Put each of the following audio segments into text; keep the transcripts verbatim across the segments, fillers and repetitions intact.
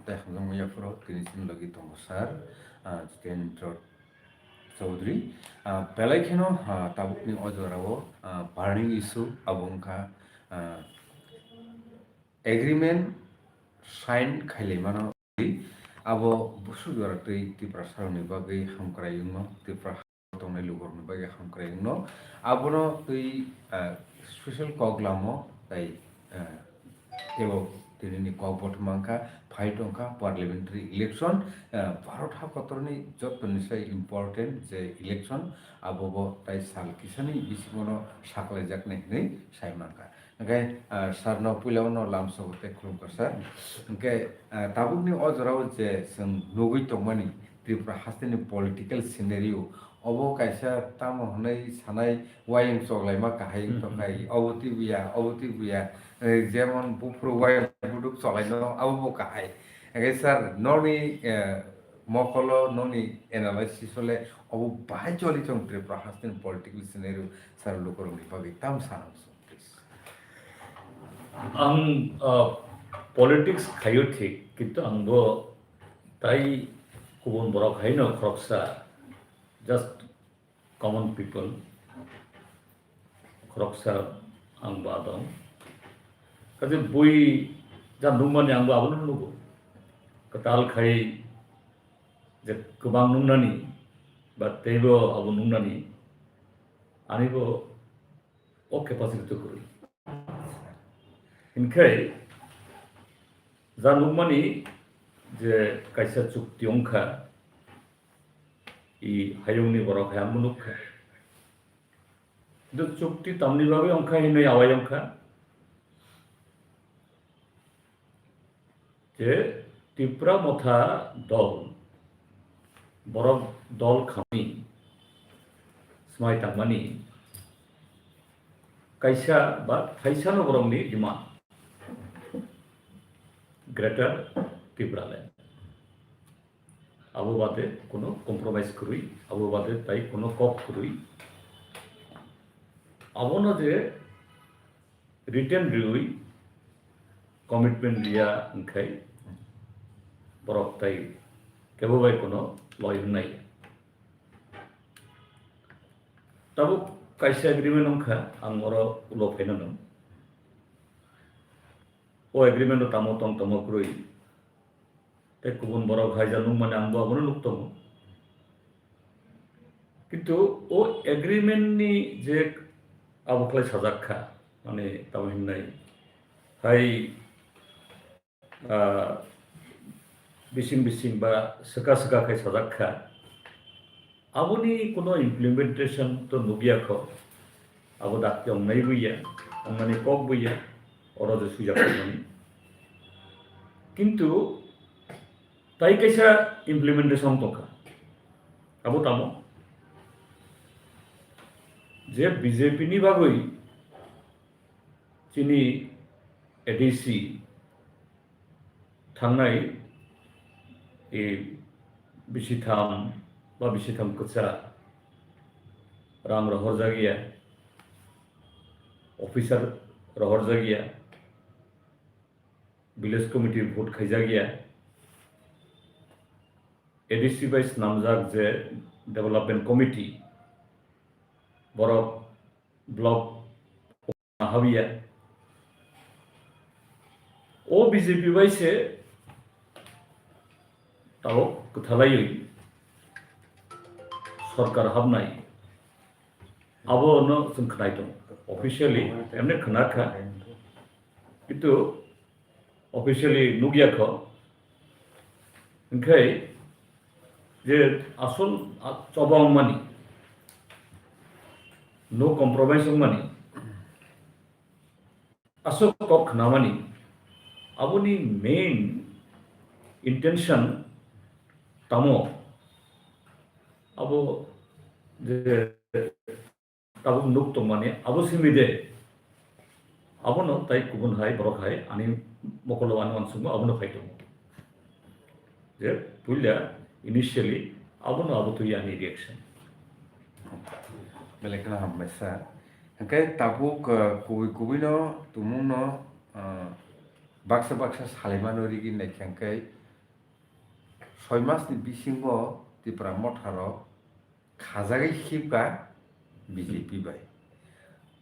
Tei hamjakma yapharo tini chini logi tongo sir, ah, Jitendra Chaudhary. Ah, belai kheno, ah, tabukni o jorao, ah, burning issue abo wngkha, ah, agreement sign khailaimano. Abo busu jora twi Tiprasarokni bagwi hamkrai wngno, Tipra tongnai lukurokni bagwi hamkrai wngno. Abono twi, ah, special kok lamo tei, ah, teibo tinini kok bothoma wngkha, phai tongkha parliamentary election, ah, Bharat hakotorni jottoni sai important je election, abobo tai sal kisani bisingono saklaijaknai hinwi sai mankha. Hwnkhe, ah, sir no puila no lamsogo tei khulumkha sir. Hwnkhe, ah, tabukni o jorao je chwng nugwi tongmani Tripura hasteni political scenario, obo kaisa tamo hwnwi sanai wayang choklaima kahai wng tongkha, obo twibuya, obo twibuya, eh, jemon buphuru wayang buduk cholaino, abobo kahai. Hwnkhe sir, noni, eh, mokolo, noni analysis ole obo bahai choli tong Tripura hasteni political scenario, sir, lukurokni bagwi tam sana muchung, please. Ang, ah, politics khaio thik, kintu ang bo tai kubun borok haino khoroksa, just common people, khoroksa ang ba dong. Kaje bui ja nukmani ang bo abono nugo. Kwtal khai je kwbang nuknani ba teibo abo nuknani ani bo o capacity to kwrwi. Hinkhe ja nukmani je kaisa chukti wngkha, i hayungni borok hai ang bo nukha. Kintu chukti tamni bagwi wngkha hinwi awai wngkha. Je Tipra Motha dol, borok dol khamani swmai tangmani kaisa ba thaisano borokni demand, Greater Tipraland. Abo bade kono compromise kwrwi, abo bade tai kono kok kwrwi. Abono je written riwi commitment riya wngkhai borok tai kebo bai kono loi wngnai. Tabuk kaisa agreement wngkha, ang oro ulo phaina nang. O agreement o tamo tong tamo kwrwi. Tei kubun borok hai ja nukmani ang bo abono nuk tongo. Kintu o agreement ni je abo khlai sajak kha, mane tamo hinnai hai, ah, bising bising ba swka swka khai sajak kha. Aboni kono implementation to nukya kho. Abo dakti wngnai buya, wngnani kok buya, oro je swijak khaimani. Kintu tai kaisa implementation tongkha. Abo tamo je B J P ni bagwi chini A D C thangnai, e, bisitham ba bisitham kwcha rang rohorjak ya, officer rohorjak ya, village committee vote khaijak ya, A D C bai swnamjak je development committee, borok block habya. O B J P bai se tabuk kwthalaiwi sorkar habnai. Abo no chwng khnai tongo. Officially, emne khna kha. Kintu officially nukya kho. Hinkhe je asol a-, choba wngmani, no compromise wngmani, aswk kok khnamani, aboni main intention tamo? Abo je tabuk nuk tongmani abo simi de, abono tai kubun hai borok hai ani mokolo ani uansukma abono khai tongo. Je puila initially abono abo twi ani reaction. Belai kheno hambai sir. Hwnkhe tabuk, uh, kubui kubui no tumung no, uh, baksa baksa salaimano rigi naikha hwnkhe soi masni bisingo Tipra Motha rok khajagwi khibka B J P bai.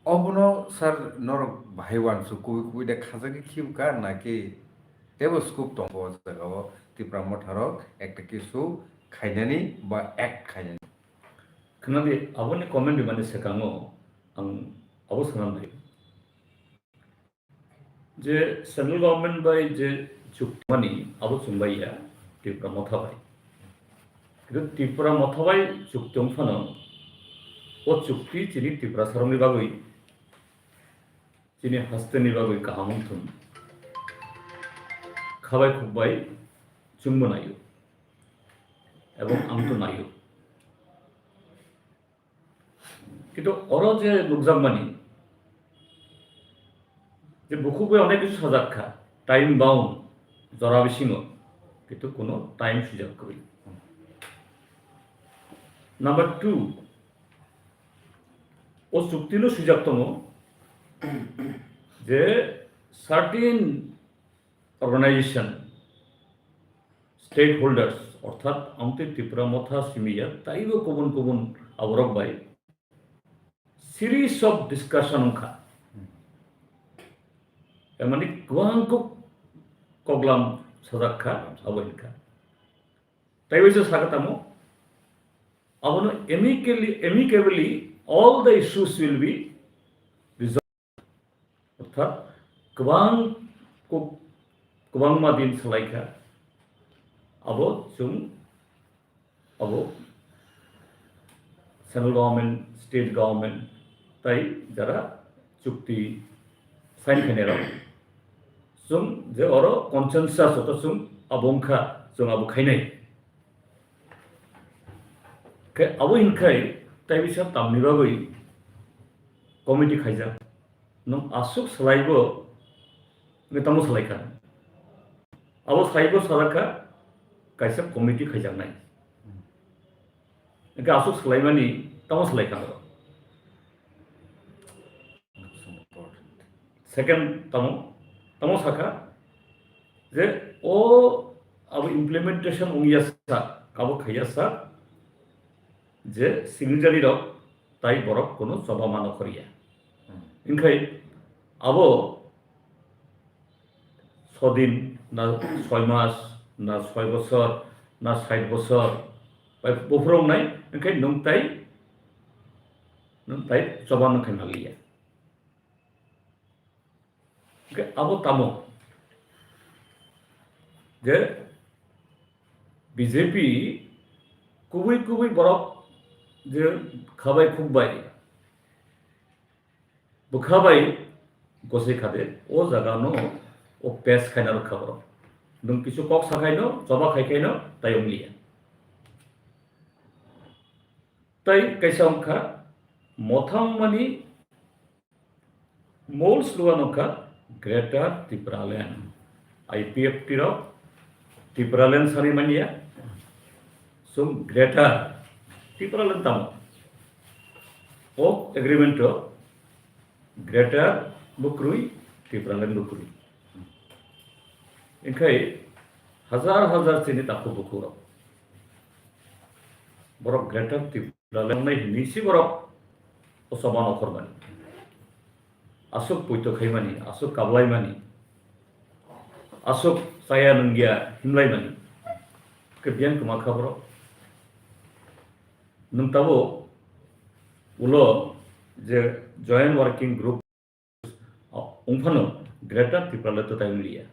Obono sir norok bahai uansuk kubui kubui de khajagwi khibka naki tebo scope tongo o jagao Tipra Motha rok ekta kisu khainani ba act khainani. Khwnadi aboni comment rimani swkango ang abo sanam bai. Je central government bai je chukmani abo chumbai ya Tipra Motha bai. Kintu Tipra Motha bai chukti wng phano o chukti chini Tiprasa rokni bagwi, chini hasteni bagwi kaham wng thung. Khabai khukbai chwngbo naio. Ebong ang to naio. Kintu oro je nukjakmani, je bukhuk bai onek kisu sajak kha, time bound, jora bisingo, kintu kuno time swijak kwrwi. Number two, o chukti no swijak tongo je certain organization, stakeholders, orthat amtwi Tipra Motha simi ya taibo kubun kubun aborok bai series of discussion wngkha. Tamani kwbang kok-, koklam sajak kha, abo wngkha. Taibo se sakha tamo, abono amicably, amicably all the issues will be resolved. Orthat kwbang kok-, kwbangma din salaikha. Abo chwng, abo central government, state government, tai jara chukti sign khainai rok. Chwng je oro consensus oto chwng abo wngkha, chwng abo khainai. Khe abo hinkhai tai bisa tamni bagwi committee khaijak. Nwng aswk swlaibo, nwng tamo swlaikha. Abo swlaibo swlakha kaisa committee khaijaknai. Hwnkhe aswk swlaimani tamo swlaikha. Second tamo, tamo sakha je o abo implementation wngya sa, abo khaiya sa je signatory rok tai borok kuno choba mano khoriya. Hwnkhe abo sodin na soi mas na soi bosor na sait bosor bai buphuru wngnai, hwnkhe nwng tai, nwng tai choba no khai manliya. Hwnkhe abo tamo je B J P kubui kubui borok je khabai khukbai bwkha bai gosai khade o jaga no o pass khaina rwkha borok. Nwng kisu kok sakhaino, choba khaikhaino tai wngliya. Tai kaisa wngkha Motha wngmani mol slogan wngkha Greater Tipraland. I P F T rok Tipraland sani manya, sum Greater Tipraland tamo. O agreement o Greater bo kwrwi, Tipraland bo kwrwi. Hwnkhe hajar hajar chini takhuk bukhuk rok borok Greater Tipraland wngnai hwnwi si borok o choba no khormani. Aswk poito khaimani, aswk kablaimani, aswk chaya nungya himlaimani. Khe biyang kwma kha borok. Nwng tabuk ulo je joint working group wngphano Greater Tipraland to tai wngliya.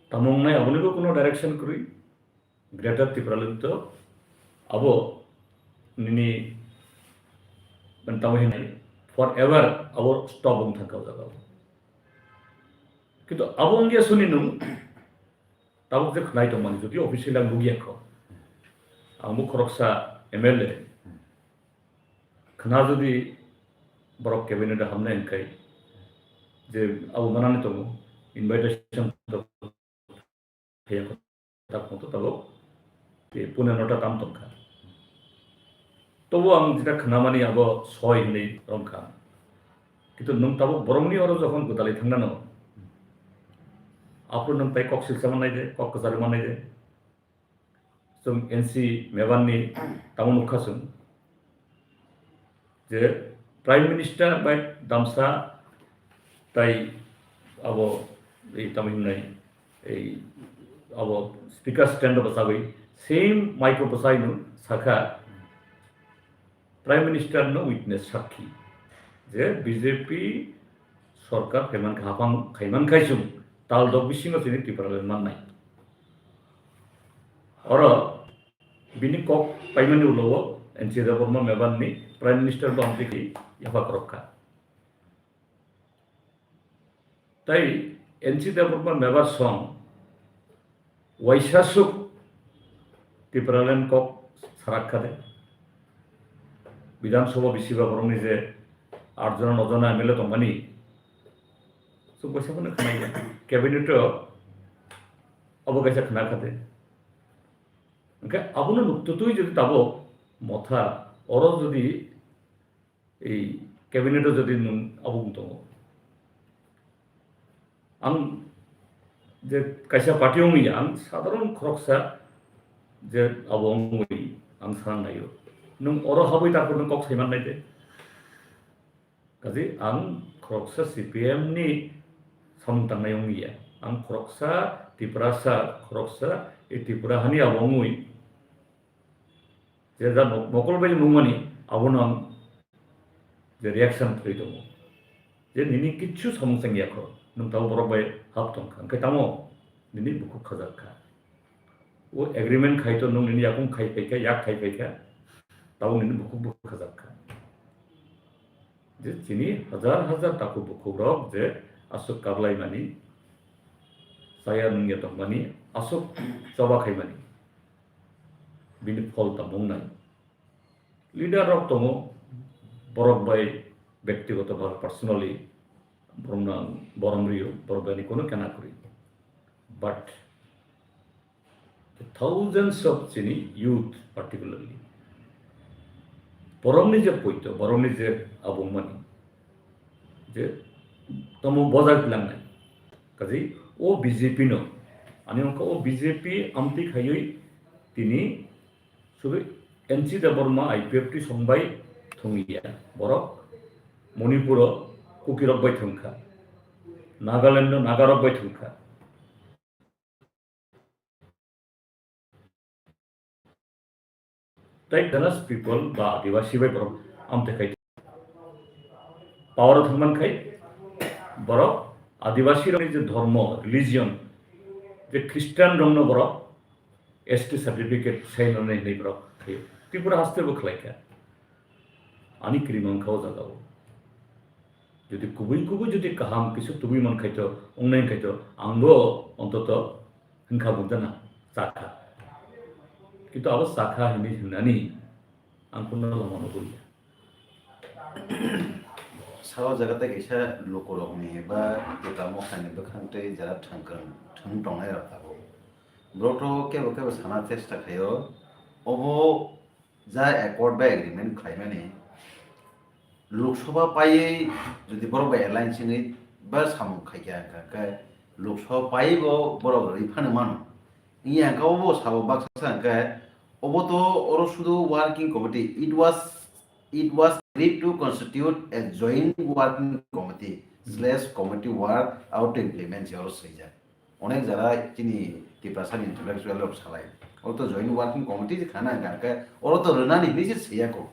Tamo wngnai abonibo kuno direction kwrwi. Greater Tipraland to abo nini tamo hinai forever abo stop wng thangkha o jaga o. Kintu abo wngya suni nwng tabuk je khnai tongmani, jodi official ang nukya kho. Ang bo khoroksa M L A. Khna jodi borok cabinet o hamnai hwnkhai je abo manani tongo, invitation to phaiya kho, tak to tabuk, eh, pune nota tam tongkha. Tobo ang jeta khnamani abo soi hinwi romkha. Kintu nwng tabuk borokni oro jokhon gwdalwi thangnano, Aphuru nwng tai kok silsa mannai de, kok kwcharwi mannai de. Chwng N C Mebar ni tamo nukha chwng je Prime Minister bai damsa tai abo ei tamo himnai ei abo speaker stand o bwchagwi same mic o bwchai no sakha, Prime Minister no witness sakhi je B J P sorkar khaiman kha, hapang khaiman khai chwng tal dok bisingo chini Tipraland mannai. Oro bini kok paimani ulo o N C Debbarma Mebar ni Prime Minister bo amtwi khi yapha khorok kha. Tai N C Debbarma Mebar song waisa suk Tipraland kok sarak kha de. Bidhan Sabha bisi ba borokni je aat jona no jona M L A tongmani, suk waisa phano khwnai ya. Cabinet o abo kaisa khna kha de. Hwnkhe abono nuktutwi jodi tabok motha oro jodi ei cabinet o jodi nwng abo wng tongo. Ang je kaisa party wngwi ang sadharon khoroksa je abo wngwi ang sana naio. Nwng oro habwi ta phano kok saiman nai de. Kaje ang khoroksa C P M ni samung tangnai wngya. Ang khoroksa Tiprasa, khoroksa e Tripura hani abo wngwi je ja mo-, mokol bai mungmani abono ang je reaction thwi tongo. Je nini kichu samung chang yakho, nwng tabo borok bai hap tong kha. Hwnkhe tamo nini bukhuk khajak kha. O agreement khai to nwng nini yakung khai phaikha, yak khai phaikha, tabo nini bukhuk bo khajak kha. Je chini hajar hajar takhuk bukhukrok je aswk kablaimani, chaya nungya tongmani, aswk choba khaimani, bini phol tamo wngnai. Leader rok tongo, borok bai bektigoto bhabe personally borokno ang borom rio, borok bai ni kono kena kwrwi. But the thousands of chini youth particularly, borokni je poito, borokni je abongmani, je tomo bojak langnai. Kaji o B J P no, ani ongkha o B J P amtwi khaiwi tini sudu N C Debbarma I P F T songbai thungya. Borok Manipuro Kukirok bai thungkha, Nagaland no Nagarok bai thungkha. Tei indigenous people ba Adibasi bai borok amtwi khai power o thangman khai borok Adibasi rokni je dhormo, religion, je Christian rokno borok S T certificate sai nani hinwi borok khaio. Tripura haste bo khlai kha. Ani kiri mankha o jaga o. Jodi kubui kubui jodi kaham kisa tubui man khaito, ongnai khaito, angbo ontoto hwnkha bujana chakha. Kintu abo chakha hinwi hwnani ang kuno lama no bulia. Salo jaga tei kaisa lukurokni ba tamo khaini bwkhang tei jara thangkwrwng thwng tongnai rok tabuk. Borok to kebo kebo sana chesta khaio, obo ja accord bai agreement khlaimani Lok Sabha paiwi jodi borok bai alliance wngwi ba samung khaikha hwnkha khe Lok Sabha paiwi bo borok rwi phano mano. Wngya hwnkhe obo sabo baksa hwnkhe obo to oro sudu working committee, it was, it was agreed to constitute a joint working committee slash committee work out to implement se oro swijak. Onek jara chini Tiprasa ni intellectual rok salai. Oro to joint working committee je khana hwnkha khe oro to rwnani hinwi se siyako.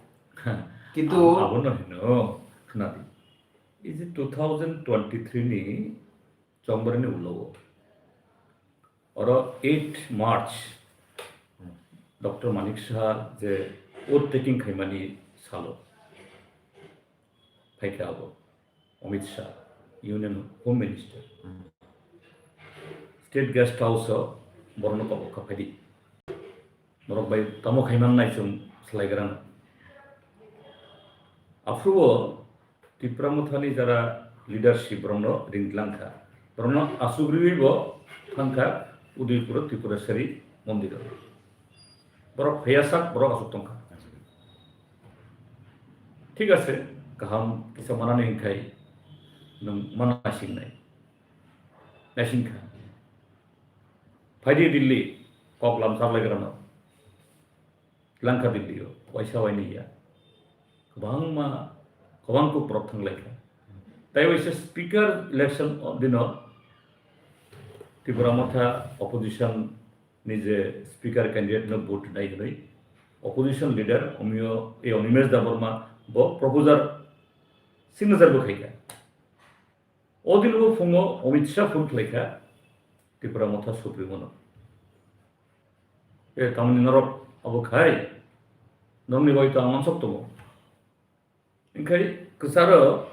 Kintu abo no hino khna di. Iji two thousand twenty-three ni Chongbar ni ulo o. Oro eight March Doctor Manik Saha je oath taking khaimani salo. Phaikha abo Amit Shah, Union Home Minister. State Guest House o borokno kobok kha phaidi. Borok bai tamo khaiman nai chwng salaigrano. Aphuru o Tipra Mothani jara leadership borokno ringtlang kha. Borokno asugriwi bo thang kha Udaipur o Tripureshwari mondiro. Borok phaiya sak, borok aswk tong kha. Thik ase, kaham kisa manani hwnkhai nwng ma naisingnai. Naising kha. Phaidi Delhi, kok lam saklai grano. Langkha Delhi o, waisa waini ya. Kwbangma, kwbang kuk borok thanglaikha. Tai waisa speaker election o dino Tipra Motha opposition ni je speaker candidate no vote nai hinwi opposition leader Omio, e, Animesh Debbarma bo proposal signature bo khaikha. O din bo phungo Amit Shah phone khlaikha Tipra Motha Supremo no. E, tamni norok abo khai, norokni bai to ang mansok tongo. Engkhai kwcharo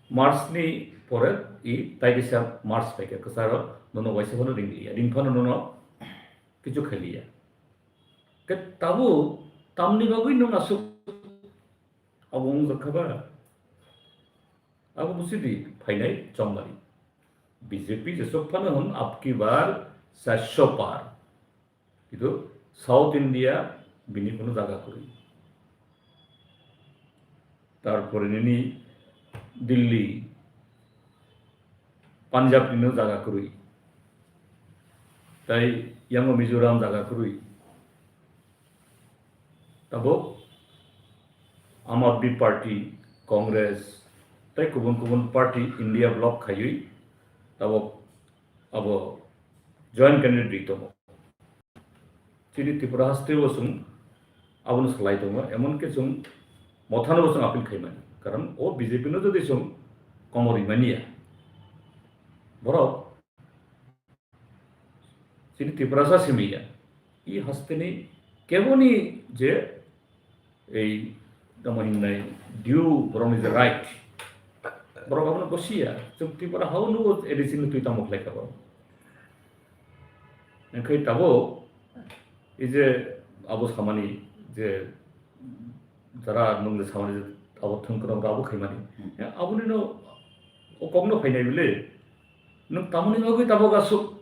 March ni pore i tai kisa March phaikha, kwcharo nono waisa phano ringliya, ring phano nono kichu khailiya. Ke tabu tamni bagwi nwng aswk abo wngjakha ba? Abo busi di phainai chongmari. B J P jesok phano hwn abki bar sasho par. Kintu South India bini kono jaga kwrwi. Tarpore nini Delhi, Punjab nino jaga kwrwi. Tai yango Mizoram jaga kwrwi. Tabuk Aam Aadmi Party, Congress, tei kubun kubun party India bloc khaiwi tabuk abo joint candidate rwi tongo. Chini Tripura haste bo chwng abono salai tongo, emon khe chwng Mothano bo chwng appeal khaimani, karon o B J P no jodi chwng komor rimani ya, borok chini Tiprasa simi ya, i hasteni keboni je ei tamo hinnai due borokni je right, borok abono gosi ya, chwng Tripura hao nugo A D C ni twi tamo khlai kha borok. Engkhai tabuk ei je abo samani je jara nwng je samani je abo thwng kwrwng abo khaimani, aboni no o kokno phainai bile nwng tamoni bagwi tabuk aswk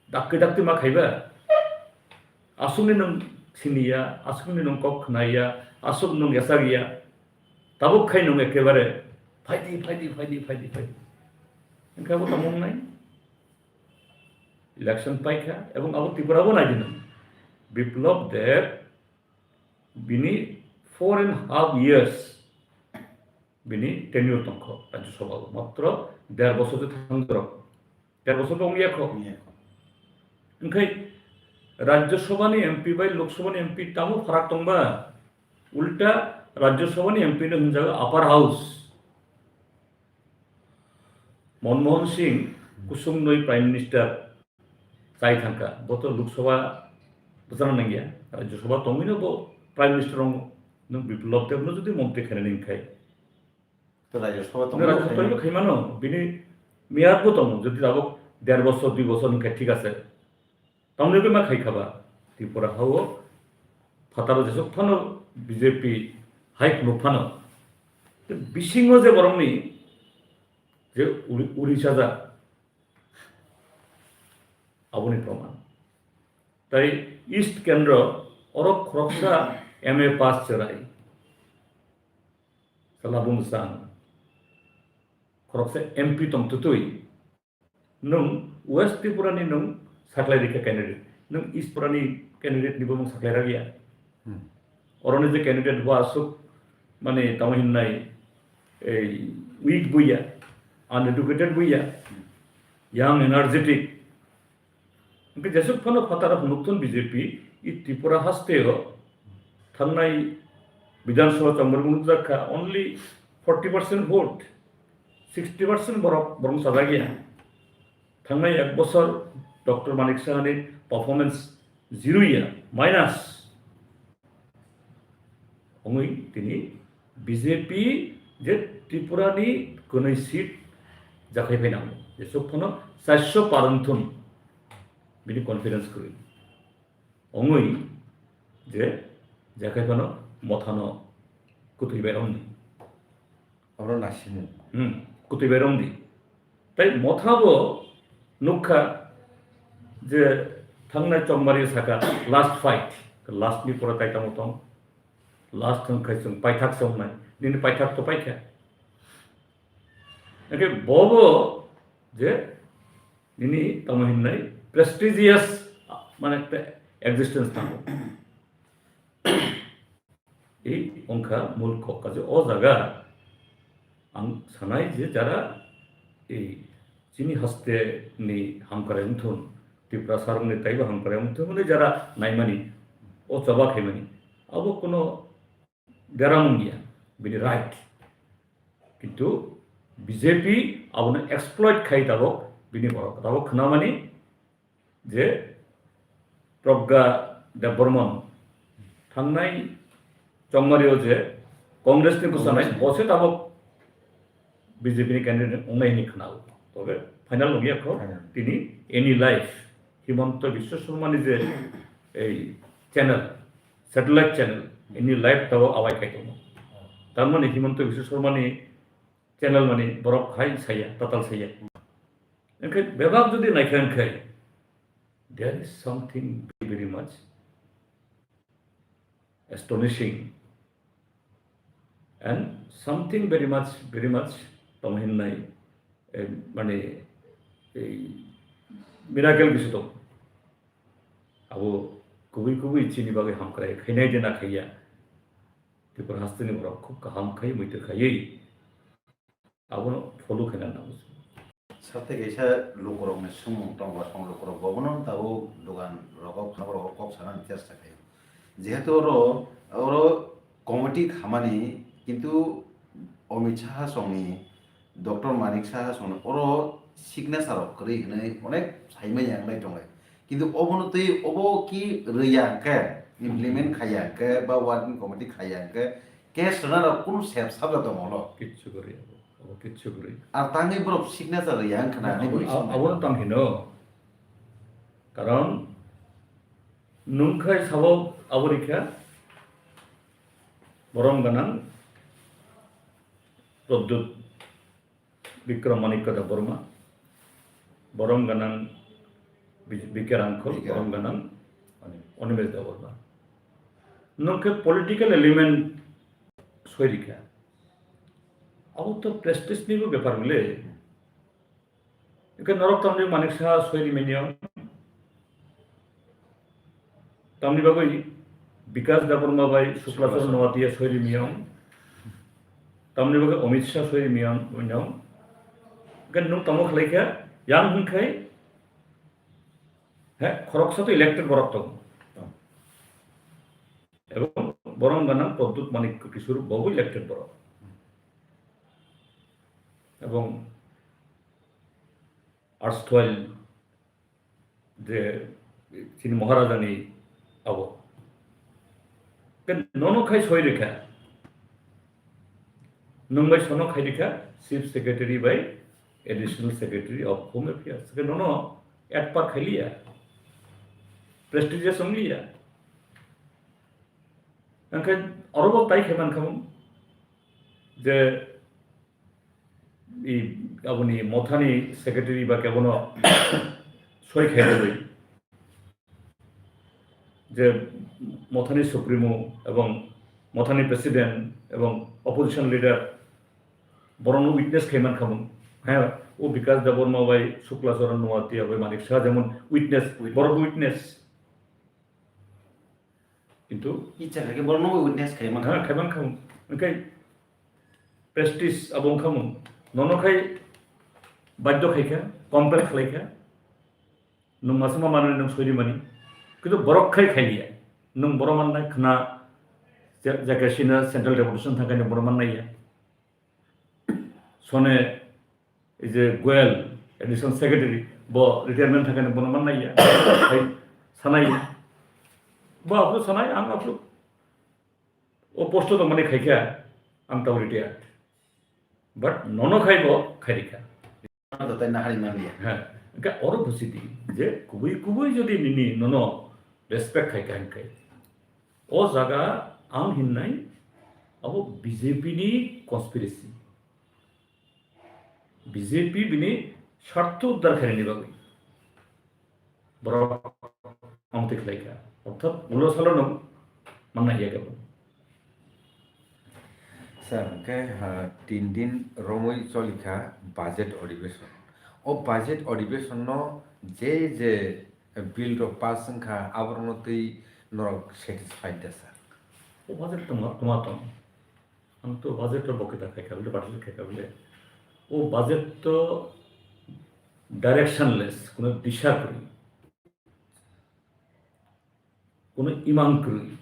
dakti dakti ma khaiba? Aswkni nwng siniya, aswkni nwng kok khnaiya, aswk nwng yachakya, tabuk khai nwng ekebare phaidi, phaidi, phaidi, phaidi, phaidi. Engkhai abo tamo wngnai? Election paikha, ebong abo Tripura bo naidi nwng. Biplab Deb bini four and half years bini tenure tongkho Rajya Sabha o, matro der bosor je thang dorok. Der bosor bo wngya kho. Wngya kho. Engkhai Rajya Sabha ni M P bai Lok Sabha ni M P tamo pharak tongba? Ulta Rajya Sabha ni M P no hwnjago Upper House. Manmohan Singh kusung noi Prime Minister chai thangkha, bo to Lok Sabha bwchana nangya, Rajya Sabha tongwino bo Prime Minister wngo. Nwng Biplab Deb no jodi montri khainani wngkhai, to Rajya Sabha nwng tongwi Rajya Sabha khainani. Tongwi khaimano, bini miyad bo tongo, jodi tabuk der bosor, dui bosor wngkha thik ase. Tamni bagwi ma khai khaba? Tripura hao phataro jesok phano B J P hai phunuk phano, bisingo je borokni je uri, uri sajak, aboni proman. Tai East Kendro oro khoroksa M A pass cherai, sala bumsang, khoroksa M P tong tutui, nwng West Tripura ni nwng saklai rikha candidate, nwng East Tripura ni candidate ni bo nwng saklai ragya. Hmm. Oroni je candidate bo aswk mane tamo hinnai ei weak buya, uneducated buya, young energetic. Hwnkhe jesuk phano phataro phunukthun B J P i Tripura hasteo thangnai Bidhan Sabha chongmani nukjakha only forty percent vote, sixty percent borok borong chajagya. Thangnai ek bosor Doctor Manik Sahani performance zero ya, minus. Ongwi tini B J P je Tripura ni kwnwi seat jakhai phai nango, jesuk phano charso par wngthun bini confidence kwrwi. Ongwi je jakhai phano Mothano kwtwi bai romni. Oro nasimung. Hmm, kwtwi bai romdi. Tai Motha bo nukha je thangnai chongmari saka last fight, last ni pore tai tamo tong, last thang khai chwng paithak se wngnai, nini paithak to paikha. Hwnkhe bobo je nini tamo hinnai prestigious, mane, ekta existence thango. Ei wngkha mul kok kaje o jaga ang sanai je jara ei chini haste ni hamkrai wngthun, Tripura sarong ni taibo hamkrai wngthun, mane jara naimani o choba khaimani abo kono deram wngya bini right, kintu B J P abono exploit khai tabok bini borok tabok khnamani je Pragya Debbarman thangnai chongmario je Congress ni bwsanai Congress ni. Bo se tabok B J P ni candidate wngnai hwnwi khwnao. Tobe final wngya kho. Final. Tini any life Himanta Biswa Sarma ni je ei channel, satellite channel, any life tabok awai khai tongo. Tamani Himanta Biswa Sarma ni channel mani borok hai saya, tatal saya. Engkhe bebak jodi naikha engkhe, there is something very, very much astonishing and something very much, very much tonghinnai, eh, mane, ei miracle bisu tong. Abo kubui kubui chini bagwi hamkrai khainai de na khaiya. Tripura hasteni borok khub kaham khai, muitu khaiwi. Abono follow khaina nango. Sate kaisa lukurokni swngmung tongo, song lukurok bobono tabuk dogan rogo, phano rogo kok sanani chesta khaio. Jehetu oro, oro committee khamani, kintu Amit Shah songni, Doctor Manik Shah songni oro signature rok kwrwi hwnwi onek saimanya wnglai tonglai. Kintu obono twi obo ki rwya hwnkhe, implement khaiya hwnkhe, ba working committee khaiya hwnkhe, case rwna rok kunu sep sabjak tongo olo. Kichu kwrwi abo. Abo kichu kwrwi. Ar tangwi borok signature rwya wngkha na, ani abo, abo, abo tang hino. Karon nwng khai sabo abo rikha borom ganang Pradyut Bikram Manikya Debbarma, borom ganang Bi-, B K Rangkhol, B K borom ganang Animesh Debbarma. Nwng khe political element soi rikha. Abo to prestige ni bo bepar bile. Eke norok tamni Manik Saha soi ri manyong. Tamni bagwi Bikas Debbarma bai Suklacharan Suklacharan. Noatia soi ri miyong. Tamni bagwi Amit Shah soi ri miyong, manyong. Eke nwng tamo khlai kha, yang hwn khai, he, khoroksa to elected borok tongo. Ebong borom ganang Pradyut Manik Kishore bobo elected borok. Ebong erstwhile je chini Maharajani abo. Ke nono khai soi rikha. Nwng bai sono khai rikha, Chief Secretary bai Additional Secretary of Home Affairs. Ke nono at par khai liya. Prestigious wng liya. Angkhe orobo tai khai man kha mung. Je i aboni mothani secretary ba kebono soi khairwi je mothani supremo ebong mothani president ebong opposition leader borokno witness khai man kha mung. He, o Bikas Debbarma bai Sukla Charan Noatia bai Manik Saha jemon witness, witness. Borok witness. Kintu icha khe borokno witness khai man kha. Ha, khai man kha. Hwnkhe prestige abo wng kha mung. Nono khai badhyo khai kha, compel khlai kha. Nwng masa ma manwi nwng soi ri mani. Kintu borok khai khai liya. Nwng borok mannai khna, je, je kaisa central deputation thang khe nwng borok mannai ya. Sone, ei je Goyal, Additional Secretary, bo retirement thang khe bono mannai ya. Hai, sanai. Bo aphuru sanai, ang aphuru o post o tongmani khai kha, ang tao retired. But nono khai bo khai rikha. Ano to tai nahari manliya. Ha, hwnkhe oro buji di je kubui kubui jodi nini nono respect khai kha hwnkhe, o jaga ang hinnai abo B J P ni conspiracy. B J P bini sartho uddar khainani bagwi borok amtwi khlai kha. Orthat ulo salo no manna hiya khe bo. Sir, hwnkhe, ha, tin din romwi choli kha budget adhibeshon. O budget adhibeshon no je je Bill rok pass wngkha, aborokno twi norok satisfied da, sir? O budget tongma, tongma tong. Ang to budget rok bokita khaikha bile, budget khaikha bile. O budget to directionless, kuno disha kwrwi. Kuno imang kwrwi,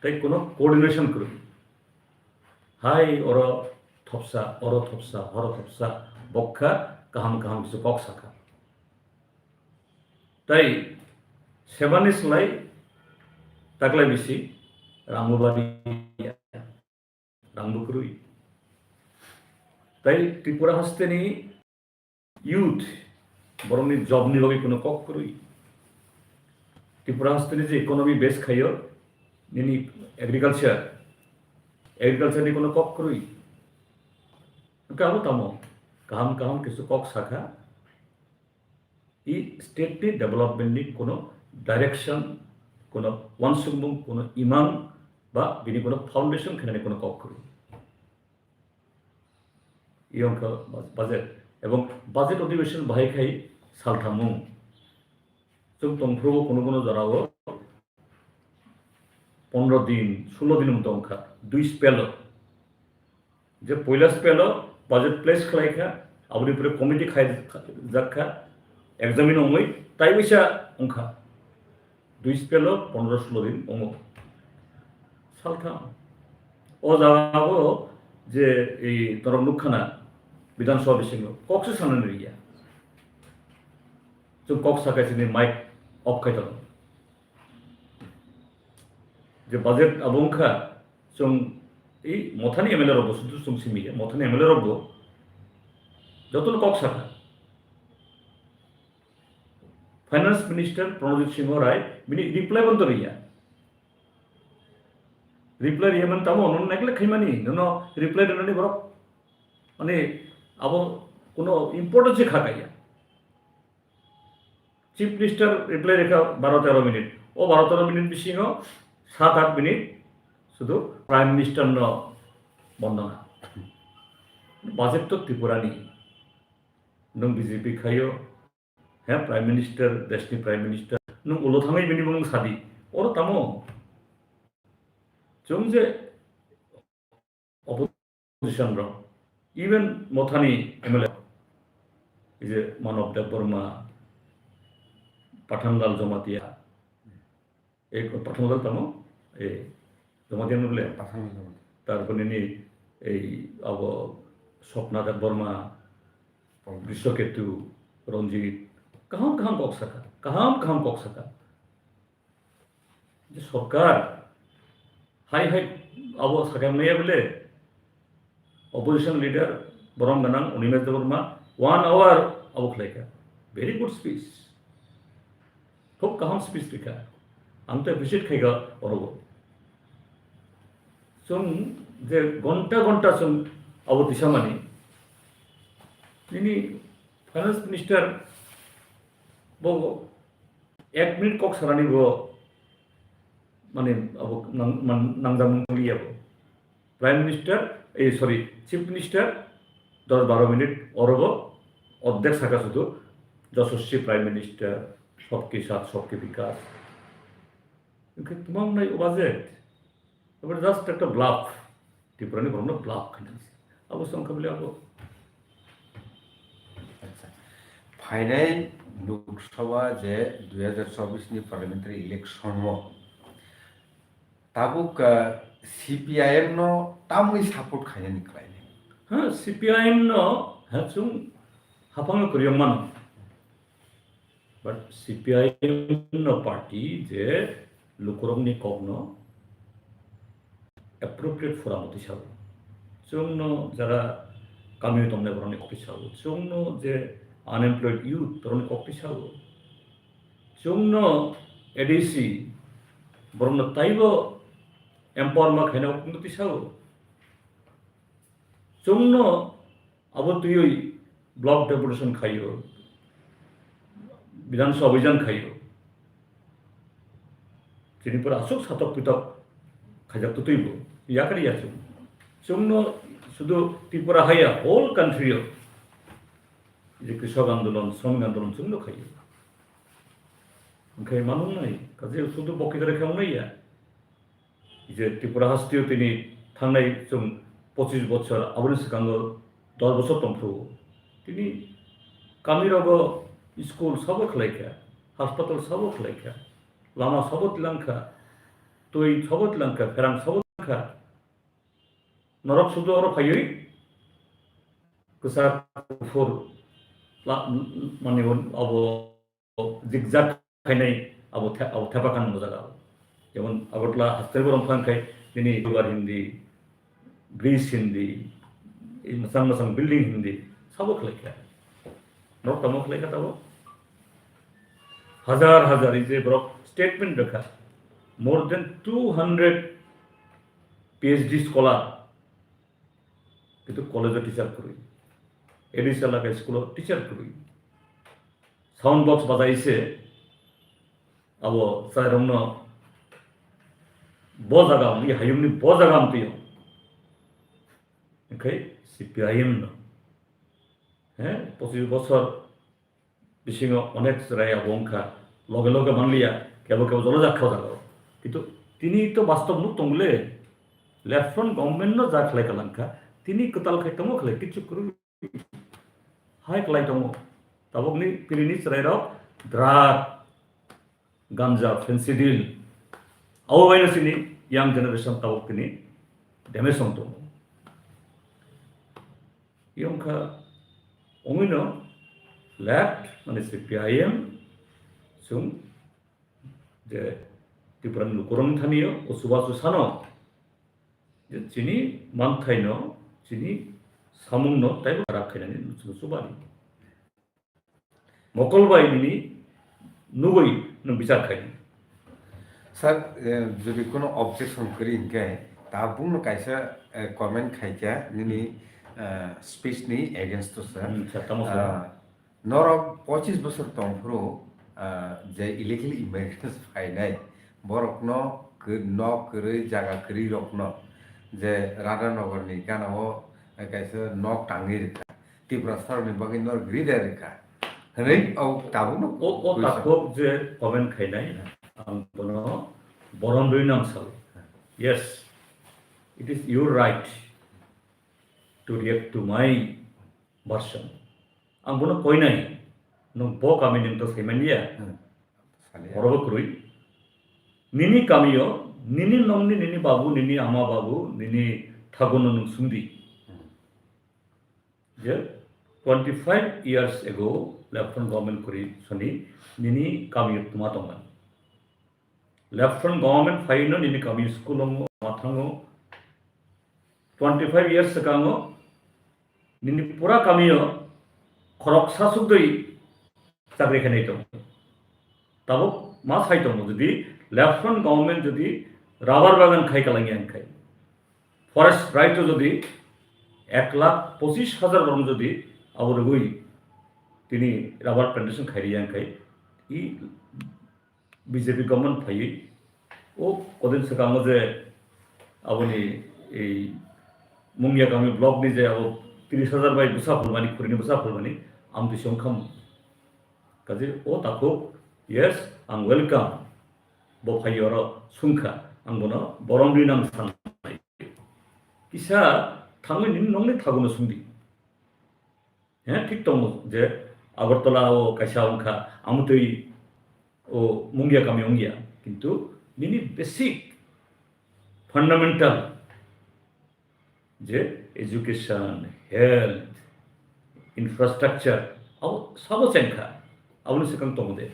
tei kuno coordination kwrwi. Hai oro thopsa, oro thopsa, horo thopsa, bokha kaham kaham kisu kok sakha. Tei sebani slai taklai bisi rangbo bari ya. Rang bo kwrwi. Tai Tripura hasteni youth, borokni job ni bagwi kuno kok kwrwi. Tripura hasteni je economy base khaio, nini agriculture, agriculture ni kuno kok kwrwi. Hwnkhe abo tamo kaham kaham kisu kok sakha. I state ni development ni kuno direction, kuno wansukmung, kuno imang ba bini kuno foundation khainani kuno kok kwrwi. I wngkha budget, ebong budget adhibeshon bahai khai salthamung. Chwng tongphuru kuno kuno jorao pondro din, sulo din wng tongkha, dui spell o. Je poila spell o budget place khlai kha, aboni pore committee khai jak kha, examine wngwi tai wisa wngkha. Dui spell o pondro sulo din wngo. Saltham. O jaga o je ei norok nukha na Bidhan Sabha bisingo kok se sanani riya. Chwng kok sakai sini mic off khai tongo. Je budget abo wngkha, chwng ei Mothani M L A rokbo sudu chwng simi ya, Mothani M L A rokbo jotono kok sakha. Finance Minister Pranojit Singh Rai bini reply bo to riya. Reply riya man tamo, nono neglect khaimani, nono reply rwnani borok, mane, abo kuno importance kha kaiya. Chief Minister reply rikha baro tero minute. O baro tero minute bisingo sat aat minute sudu Prime Minister no bondona. Budget to Tripura ni. Nwng B J P khaio, he Prime Minister, deshni Prime Minister, nwng ulo thangwi bini bumung sadi. Oro tamo? Chwng je opposition rok, even Mothani M L A, ei je Manob Debbarma, Pathanlal Jamatia, ei Pathanlal tamo, ei Jamatia no bole? Pathanlal Jamatia. Tarpore nini ei abo Swapna Debbarma, Pon- Grishaketu, Ranjit, kaham kaham kok sakha, kaham kaham kok sakha. Je sorkar hai hai abo sakha maya bole, opposition leader borom ganang Animesh Debbarma one hour abo khlaikha. Very good speech. Khub kaham speech rikha. Ang to appreciate khaikha orobo. Chwng je gonta gonta chwng abo tisamani, nini Finance Minister bo ek minute kok sanani bo, mane, abo nang-, man-, nangjak mangliya bo. Prime Minister, eh, sorry, Chief Minister dos baro minute orobo ordek saka sudu, Yashasvi Prime Minister, Sabke Saath Sabke Vikas. Hwnkhe tmang nai o budget. Abo just ekta bluff. Tripura ni borokno bluff khaina. Abo se wngkha bole abo. Acha. Phainai Lok Sabha je dui hazar chobbish ni parliamentary election o tabuk, ah, C P I M no tamni support khainani khlainai? Ha, C P I M no, ha, chwng haphangno kwrwi mano. But C P I M no party je lukurokni kokno appropriate forum o tisao. Chwngno jara kamio tongnai borokni kok tisao. Chwngno je unemployed youth borokni kok tisao. Chwngno A D C borokno taibo empower ma khaina kokno tisao. Chwngno abo twiwi block deputation khaio, Bidhan Sabha abhijan khaio. Chini pura aswk satok pitok khaijak twtwi bo, yakari ya chwng. Chwngno sudu Tripura haya, whole country o je Krishok Andolon, Shramik Andolon chwngno khaio. Hwnkhe manung nai, kaje sudu bokhe dare khe wngnai ya. Je Tripura hasteo tini thangnai chwng pochis bochor, aboni swkango dos bochor tongphuru. Tini kamirogo school sabo khlaikha, hospital sabo khlaikha, lama sabo tilangkha, twi sabo tilangkha, pherang sabo tilangkha. Norok sudu oro phaiwi kwchak kuphur la-, mani abo zigzag khainai abo the-, abo thepa khan o jaga o. Jemon Agartala hostel borok wngkha khe nini duar hindi, bridge hindi, ei mwchang mwchang building hindi, sabo khlai kha. Norok tamo khlai kha tabo. Hajar hajar ei je borok statement rwkha, more than two hundred P H D scholar, kintu college o teacher kwrwi, A D C elaka school o teacher kwrwi. Sound box bajai se abo chwrairokno bo jaga wngwi hayungni bo jaga wngtwi o. Hwnkhe C P I M no, he, pochis bochor bisingo onek chwrai abo wngkha, loge loge manliya, kebo kebo jolo jak kha o jaga o. Kintu tini to bastob nuk tong le, left front government no ja khlai ka langkha, tini kwtal khai tongo khlai kichu kwrwi. Hai kwlai tongo. Tabukni pirini chwrairok drug, ganja, fentanyl, abo baino chini young generation tabuk tini damage wng tongo. Yongkha ongwino left mane C P I M chwng je Tripura ni lukurokni thani o chubachu sano je chini manthaino, chini samungno taibo kharak khainani chwng chubani. Mokol bai nini nugwi nwng bichar khai di. Sir, eh, jodi kono objection kwrwi hinkhe, tabukno kaisa, eh, comment khaikha nini, eh, speech ni against o, sir. Hmm, sir, tamo sir. Ah, norok pochis bosor tongphuru, ah, je illegal immigrants phainai, borokno kw-, nok kwrwi, jaga kwrwi rokno je Radhanagar ni gana o, eh, kaisa nok tangwi rwkha. Tiprasa rokni bagwi nor gri de rwkha. Hwnwi o tabukno o, o question. Takhuk je comment khainai, ang bono borom rwi nang sao. Yes, it is your right to react to my version. Ang bono koinai, nwng bo kami nwng to saimanya. Hmm. Saliya. Borobo kwrwi. Nini kamio, nini nongni, nini babu, nini ama babu, nini thagono nwng sungdi. Hmm. Je twenty five years ago, Lieutenant Government kwrwi soni nini kamio tuma tongmani. Lieutenant Government phaino nini kamio school ongo, ma thango. Twenty five years swkango nini pura kamio khoroksa sukdwi chakri khainai tongo. Tabuk ma sai tongo, jodi Lieutenant Government jodi rubber bagan khai kalangya hinkhe, forest right o jodi ek lakh pochis hajar borok jodi abo rwgwi tini rubber plantation khairiya hinkhe, i B J P government phaiwi o kodin swkango je aboni ei Mungiakami block ni je abo tris hajar bai bwsa phulmani, khurini bwsa phulmani, amtwi se wngkha. Kaje o takhuk, yes, ang welcome. Bo phai oro sungkha, ang bono borom rinang sanai. Kisa thangwi nini nongni thagono sungdi. He, thik tongo je Agartala o kaisa wngkha, amtwi o Mungiakami wngya, kintu nini basic fundamental je education, health, infrastructure, abo sabo chengkha, aboni swkang tongo de.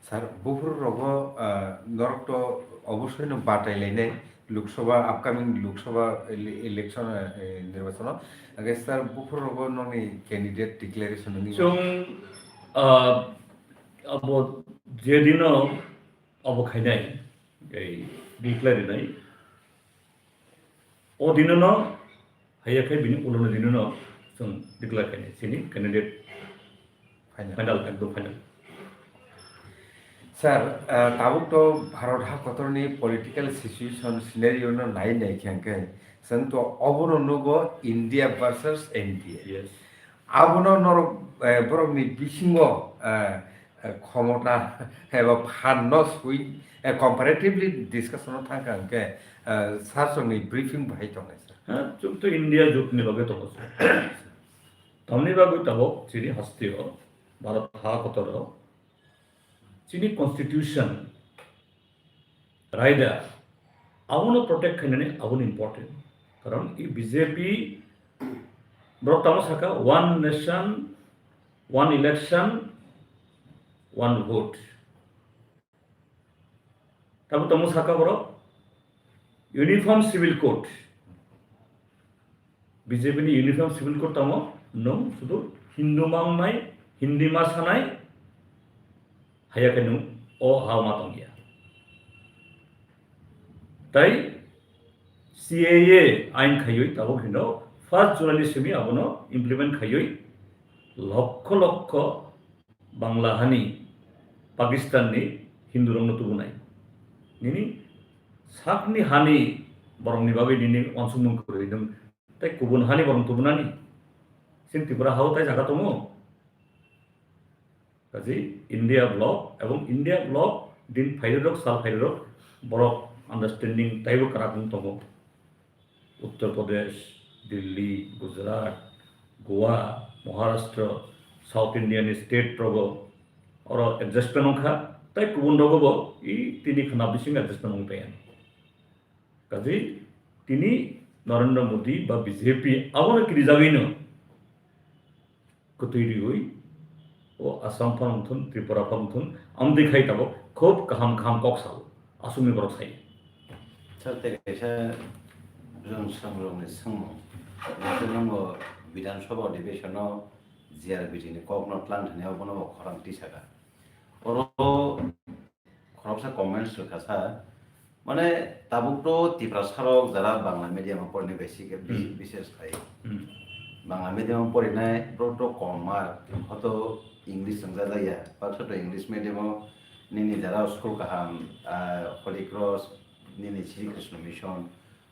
Sir, buphuru rogo, ah, norok to obosoi no batai lainai Lok Sabha, upcoming Lok Sabha ele-, election, eh, nirbachon o. Age sir, buphuru rogo nokni candidate declaration wngwi. Chwng, ah, abo je dino abo khainai, ei declare rinai. O dinono, haiya khe bini ulono dinono chwng declare khainai, chini candidate final. Final, ekdom final. Sir, ah, tabuk to Bharat ha kotorni political situation scenario no nai nai khe hwnkhe, chwng to obono nugo India versus N D A. Yes. Abono norok, eh, borokni bisingo, eh, eh, khomota eba phan no sui, eh, comparatively discussion no thangkha hwnkhe, eh, sir chwngni briefing bahai tongnai sir. Ha, chwng to India jotoni bagwi tongo sir. Tamni bagwi tabuk chini hasteo, Bharat ha kotoro, chini constitution, raida, abono protect khainani abono important. Karon i B J P borok tamo saka, "One nation, one election, one vote." Tamo tamo saka borok, "Uniform civil code." B J P ni uniform civil code tamo, nwng sudu Hindu ma wngnai, Hindi ma sanai, haya khe nwng o ha ma tongya. Tai C A A ain khaiwi tabuk hino first July ni simi abono implement khaiwi lokho lokho Bangla hani, Pakistan ni Hindu rokno tubunai. Nini sakni hani borokni bagwi nini wansukmung kwrwi nwng tei kubun hani borok tubunani. Chini Tripura hao tai jaga tongo. Kaji India bloc ebong India bloc din phairok, sal phairok borok understanding taibo kwrak wng tongo. Uttar Pradesh, Delhi, Gujarat, Goa, Maharashtra, South India ni state rogo oro adjustment wngkha, tei kubun rogo bo i tini khna bising adjustment wngwi paiya. Kaji tini Narendra Modi ba B J P abono kirijagwino kwtwi riwi, o Assam phano wngthun, Tripura phano wngthun, amtwi khai tabuk khub kaham kaham kok sao, aswkni borok sai. Sir, tei kaisa jonsongrokni swngmung, nokhe nwngo Bidhan Sabha Adhiveshon-o G R B T ni kokno tlang thani abono bo khorang tisaka. Oro khoroksa comments rwkha sa, mane tabuk to Tiprasa rok jara Bangla medium o porni besi khe bi-, Hmm. bises khai. Hmm. Bangla medium o porinai borok to kom mar, hoto English rwngjajakya, baksa to English medium o nini jara school kaham, ah, Holy Cross, nini Sri Krishna Mission,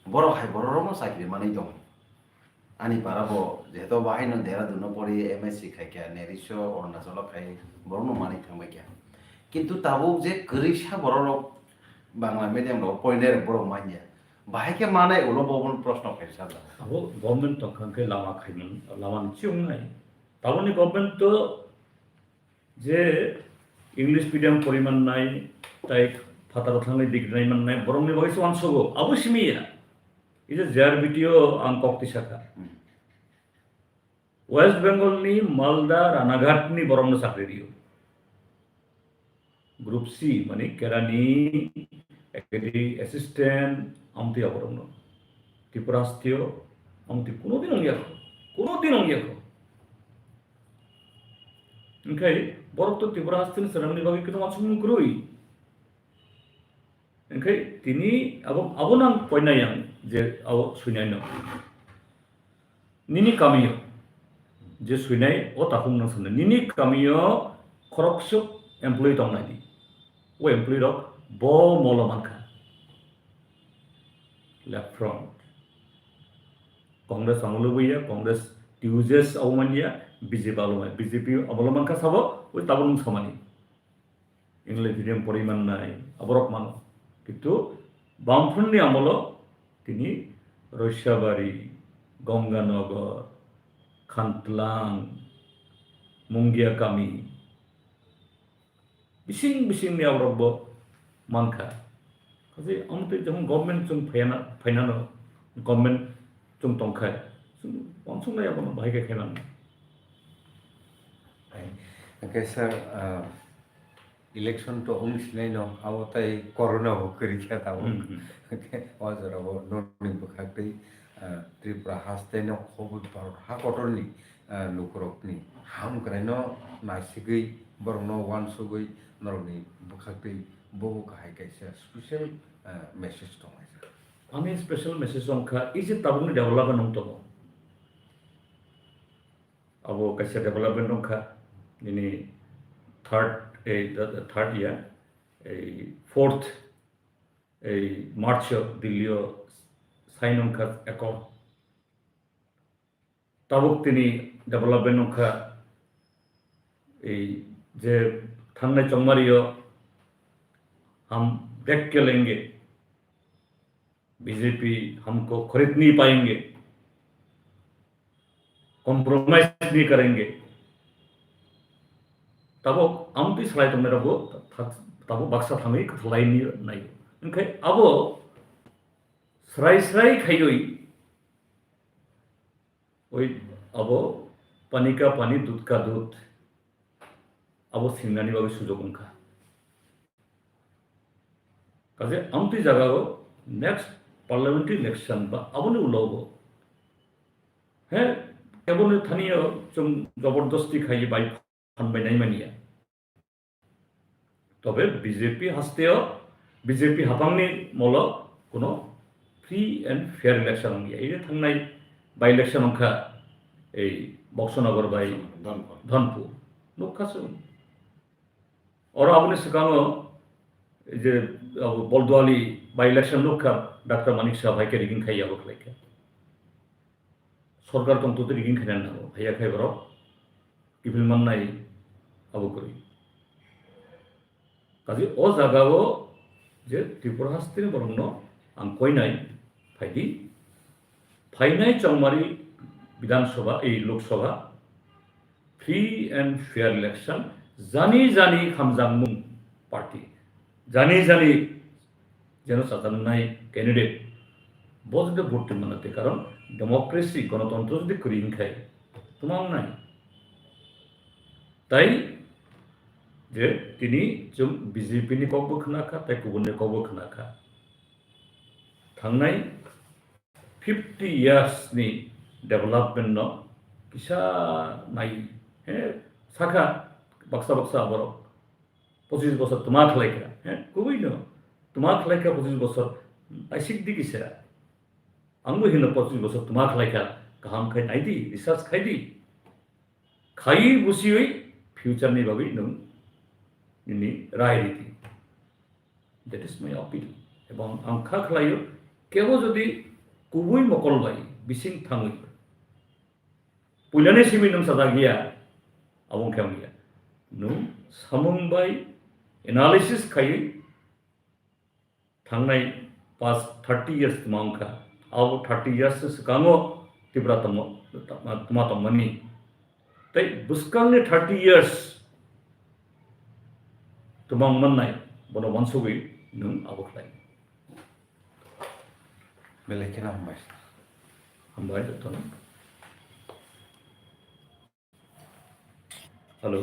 borok hai borok rokno chakri manwi tongo. Ani para bo jehetu bo haino Dehradun o pori M S C khai kha, Nerisho Arunachal o khai borokno manwi thangbai kha. Kintu tabuk je kwrwisa borok rok Bangla medium rok porinai rok borok manya. Bahai khe manai ulo bo bono proshno khai sajak. Abo government tongkha hwnkhe lama khaimani, lama ni chiyung nai. Taboni government to je English medium pori mannai, tai phataro thangwi degree nai mannai, borokni bagwi se uansugo, abo simi ya. Ije J R B T o ang kok tisa kha. Hmm. West Bengal ni Malda Ranaghat ni borokno chakri rio. Group C, mani kerani, agri assistant, amtwi aborokno. Tripura hasteo, amtwi kuno din ongya kho, kuno din ongya kho. Hwnkhe borok to Tripura hasteni chwrangni bagwi kwbangma sumung kwrwi. Hwnkhe tini abo, abo nang poinai ang je abo suinai no. Nini kamio je suinai o takhuk nang sanai. Nini kamio khoroksuk employee tongnai di. O employee rok bo molo mankha. Left Front. Congress amolo buya, Congress Tuesdays abo manya, B J P abo manya. B J P amolo mankha sabo, oi tabuk nung samani. English medium pori mannai, aborok mano. Kintu Bamfront ni amolo tini Roisabari, Gonganagar, Khantlang, Mungia kami, bising bising ni aborok bo mankha. Kaje amtwi jehon government chwng phaina, phainano, government chwng tongkhai, chwng uansuknai abono bahai khe khaimani. Hwnkhe sir, ah, election to wng sinai no, abo tai corona bo kwrwi khe tabuk. Hmm, hmm. Hwnkhe o jora bo norokni bwkhak twi, ah, Tripura haste no khobwi Bharat ha kotorni, ah, lukurokni hamkraino naisigwi, borokno uansugwi norokni bwkhak twi bobo kahai kaisa special, ah, message tongnai sir. Ani special message wngkha, ije tabukni development wng tongo. Abo kaisa development wngkha, nini third, eh, the, the third year, eh, fourth, eh, March o Delhi o sign wngkha accord. Tabuk tini development wngkha, ei je thangnai chongmario hum देख के लेंगे, बीजेपी हमको खरीद नहीं पाएंगे, compromise नहीं करेंगे. Tabo amtwi salai tongnai rokbo tha-, tabo baksa thangwi kwthalai ni nai. Hwnkhe abo srai srai khaiwi oi abo pani ka pani, dudh ka dudh abo singnani bagwi sujok wngkha. Kaje amtwi jagao next parliamentary election ba aboni ulo bo. He, eboni thaniyo chwng jobordosti khai bai phan bai nai mania. Tobe B J P hasteo, B J P hapangni molo kuno free and fair election wngya. Ei thangnai by election wngkha ei Boksonogor bai Dhanpur. Dhanpur. Nukha chwng. Oro aboni swkango je abo Bolduali by election nukha, Doctor Manik Saha hai khe rigging khai abo khlai kha. Sorkar tongtwtwi rigging khaina nango, haiya khai borok kiphil mannai abo kwrwi. Kaje o jagao je Tripura hasteni borokno ang koinai phaidi, phainai chongmari Bidhan Sabha, ei Lok Sabha, free and fair election, jani jani khamjakmung party, jani jani jeno chajaknai candidate, bo jodi vote twi mano tei, karon democracy, gonotontro jodi kwrwi hwnkhai twma wngnai. Tai je tini chwng B J P ni kokbo khna kha, tai kubun ni kokbo khna kha. Thangnai fifty years ni development no kisa nai, he, sakha baksa baksa borok pochis bosor twma khlai kha, he, kubui no twma khlai kha pochis bosor, aisik di kisa. Ang bo hino pochis bosor twma khlai kha, kaham khai nai di, research khai di. Khai busiwi future ni bagwi nwng nini rai ridi. That is my appeal. Ebong ang kha khlaio, kebo jodi kubui mokol bai bising thangwi puilani simi nwng sajak ya, abo wngkhe wngya. Nwng samung bai analysis khaiwi thangnai past thirty years twma wngkha. Abo thirty years swkango Tripura tongma, twma tongmani. Tei bwskangni thirty years twma wngmannai, bono wansugwi nwng abo khlai. Belai kheno hambai. Hambai jotono. Hello.